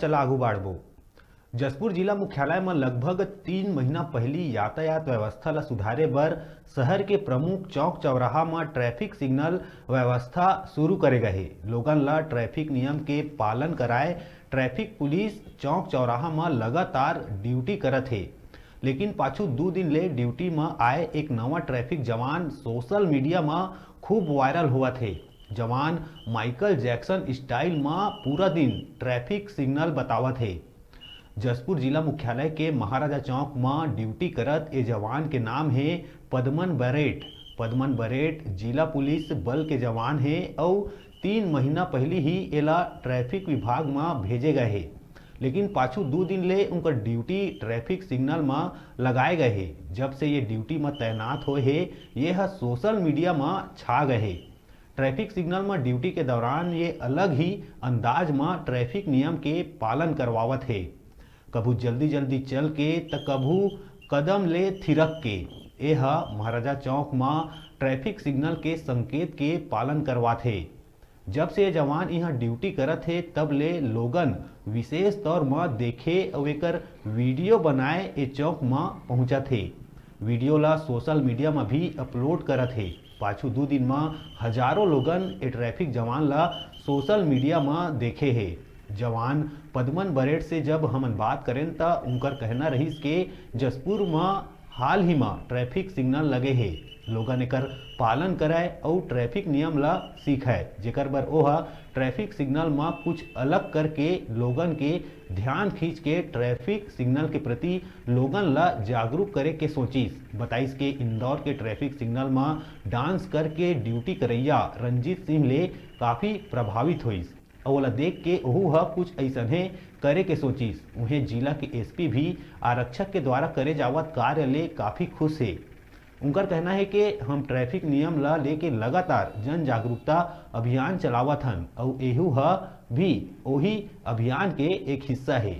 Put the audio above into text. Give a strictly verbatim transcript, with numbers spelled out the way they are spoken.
चला आगू बाढ़बो। जशपुर जिला मुख्यालय म लगभग तीन महीना पहिली यातायात व्यवस्था ल सुधारे बर शहर के प्रमुख चौक चौराहा म ट्रैफिक सिग्नल व्यवस्था शुरू करे गए हे। लोगन ल ट्रैफिक नियम के पालन कराए ट्रैफिक पुलिस चौक चौराहा म लगातार ड्यूटी करत हे। लेकिन पाछू दू दिन ले ड्यूटी म आए एक नवा ट्रैफिक जवान सोशल मीडिया म खूब वायरल होवत हे। जवान माइकल जैक्सन स्टाइल म पूरा दिन ट्रैफिक सिग्नल बतावत हे। जशपुर जिला मुख्यालय के महाराजा चौक म ड्यूटी करत ए जवान के नाम हे पदमन बरेट। पदमन बरेट जिला पुलिस बल के जवान हे अउ तीन महीना पहिली ही एला ट्रैफिक विभाग म भेजे गए हे। लेकिन पाछू दू दिन ले उनकर ड्यूटी ट्रैफिक सिग्नल म लगाए गए हे। जब से ये ड्यूटी म तैनात होए हे, ये ह सोशल मीडिया म छा गए हे। ट्रैफिक सिग्नल म ड्यूटी के दौरान ये अलग ही अंदाज म ट्रैफिक नियम के पालन करवावत हे। कभू जल्दी जल्दी चल के त कभू कदम ले थिरक के। ए ह महाराजा चौक म ट्रैफिक सिग्नल के संकेत के पालन करवाथे। जब से ये जवान इहाँ ड्यूटी करत हे, तब ले लोगन विशेष तौर म देखे अउ एकर वीडियो बनाए ए चौक म पहुंचत हे। वीडियो ला सोशल मीडिया म भी अपलोड करत हे। पाछू दू दिन म हजारों लोगन ए ट्रैफिक जवान ला सोशल मीडिया म देखे हे। जवान पदमन बरेट से जब हमन बात करेन, त उनकर कहना रहिस के जशपुर म हाल ही म ट्रैफिक सिग्नल लगे हे, लोगन एकर पालन करय अउ ट्रैफिक नियम ल सीखय, जेकर बर ओह ट्रैफिक सिग्नल म कुछ अलग करके लोगन के ध्यान खींच के ट्रैफिक सिग्नल के प्रति लोगन ल जागरूक करे के सोचिस। बताइस के इंदौर के ट्रैफिक सिग्नल म डांस करके ड्यूटी करइया रंजीत सिंह ले काफी प्रभावित होइस। अउ ओला देख के ओहू ह कुछ अइसनहे करे के सोचिस। उहें जिला के एसपी भी आरक्षक के द्वारा करे जावत कार्य ले काफी खुश हे। उनकर कहना हे कि हम ट्रैफिक नियम ला लेके लगातार जन जागरूकता अभियान चलावत हन अउ एहू ह भी ओही अभियान के एक हिस्सा हे।